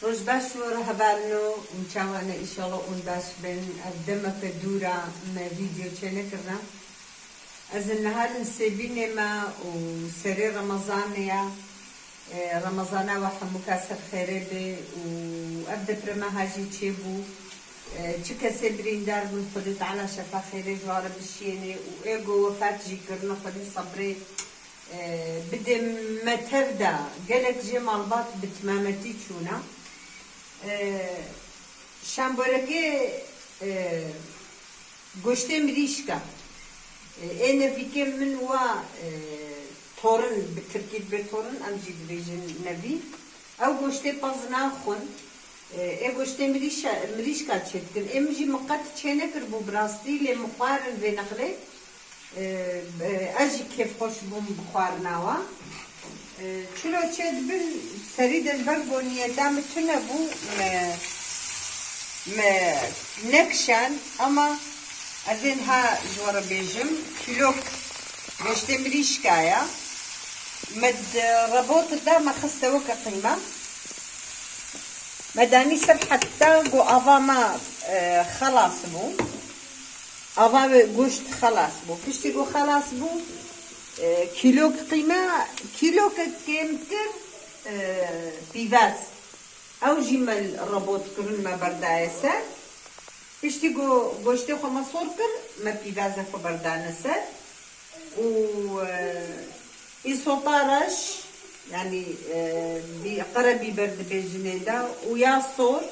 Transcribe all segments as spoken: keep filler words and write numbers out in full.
Roj baş ji we re hevalino û çawa ne, înşallah hûn baş bin. Ev demeke dûr e me vîdeo çênekirine. Ez niha li Nisêbînê me û serê Remezanê ye. E, Remezana we hemûka ser xêrê be û ev deprema ha jî çêbû. E, çi kesê birîndar bûn, Xwedê Teala şefa xêrê ji wan re bişiyêne û ê ku wefat jî kirine, Xwedê sebrê e, bide me tev de. Gelek jê malbat bi timametî çûne. E, şamborekê, e, goştê mirîşka. E, ê nevîkê min wa, e, torin, bi tirkî dibe torin, em jî dibêjin nevî. Ew goştê pez naxwin. E, ê goştê mirîşa-, mirîşka çêdikin. Ê min jî min qet çênekiribû bi rastî, lê min xwarin vê nexlê. E, e, ez jî kêfxweş bûm bi xwarina wan. E, çilo çêdibin, serî de li ber ku niyeta min tune bû, me, me nekişand, ama ez ê niha ji we re bêjim, kîlok goştê mirîşka ye. Me di rebot de me xiste weke qîma. Me danî ser heta ku ava me, e, xelas bû. Ava wê goşt xelas bû. Piştî ku xelas bû, e, kîlok qîme, kîlokek kêmtir, e, pîvaz. Ew jî me li rebot kirin, me berdaye ser. Piştî ku goştê xwe me sor kir, me pîvazê xwe berdane ser. Û, e, îsota reş, yanî, e, bî-, qere bîber dibêjinê de û ya sor,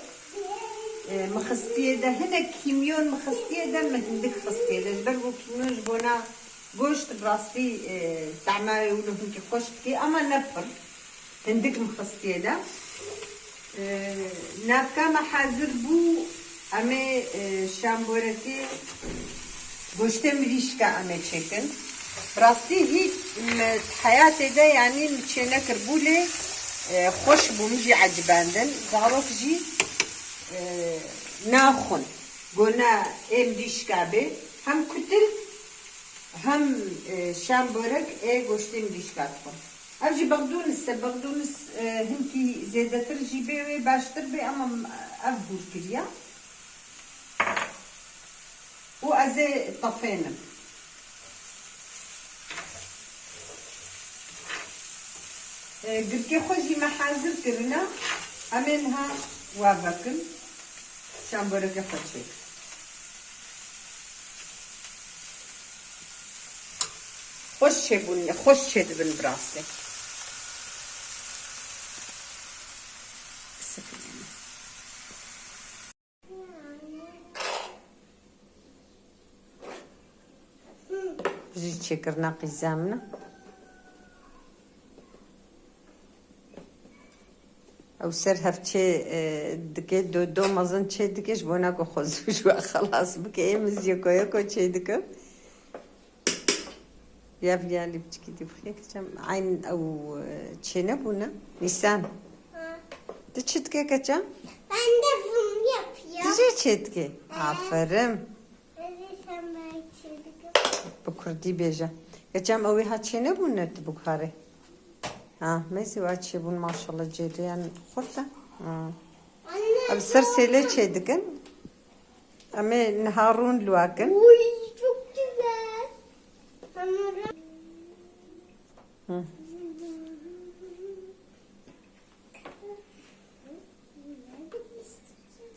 e, min xistiyê de, hinek kîmyon min xistiyê de, min hindik xistiyê de. Ji ber ku kîmyon ji bona goşt bi rastî, e, tema wê wilo hinkî xweş dikê, ama ne pir. Hindik min xistiyê de. E, navka me hazir bû. Em ê, e, şamborekê goştê mirîşka em ê çêkin. Bi rastî hîç me heyatê de, yanî, min çênekiribû, lê, e, xweş bû, min jî ecibandin. Zarok jî, e, naxwin. Go ne ê mirîşka bê. Hem kutil, hem, e, şamborek ê goştê mirîşka dixwin. Ev jî bexdûnis e, bexdûnis, e, hinkî zêdetir jî bê wê baştir bê, ama ev hûr kiriye. Û ez ê tefênim. E, girkê xwe jî me hazir kirine. Em ê niha wa vekin. Şamboreke xwe çêkin. Xweş çêbûn, xweş çêdibin bi rastî. Jî çêkirina qîza min e. Ew ser hev çê, e, dike, do, do mezin çê dike, ji bona ku xwe zû ji we xelas bike. Ê min zî yeko yeko çê dikim. Ya viya lî biçikî dî bixî, keçem eyn ew, e, çê nebûne. Nîsan. Ha. Tu çi dike keçem? Ben de bunu yapıyorum. Tu jê çê dike? Ha. Aferin. Bi kurdî bêje. Keçem ew ê ha çênebûne tu biguharê. Ha, mêzî wa çêbûn maşallah cêriyan xurt e. Ha. Anne, ev ser sêlê çêdikin. Em ê niha rûn li wa kin. Uy, çok güzel. Hamuru. Hı.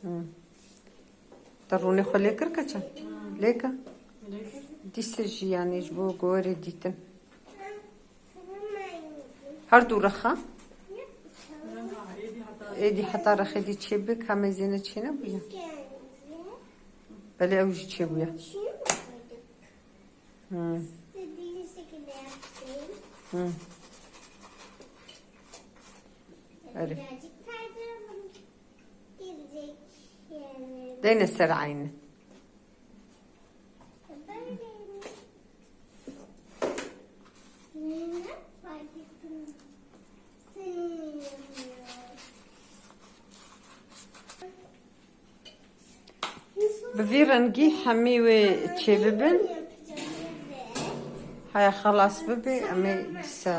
Hı. Te rûnê xwe lê kir keçe? Lê ke? Dîse jî, yanî, ji bo gorê dîtin. Her du rexa? Êdî heta rexê dî çêbik, hemê zêne çênebûye. Belê ew jî çêbûye. Hı. İstediğin şekilde yaptım. Hı. Öyle. Birazcık kaydıralım. Gelecek yerine. Dene ser aynı. Böyle. Zeynep fark ettim. Senin yanına. Bi vî rengî hemî wê çêbibin. Haya xelas bibe, em ê dîsa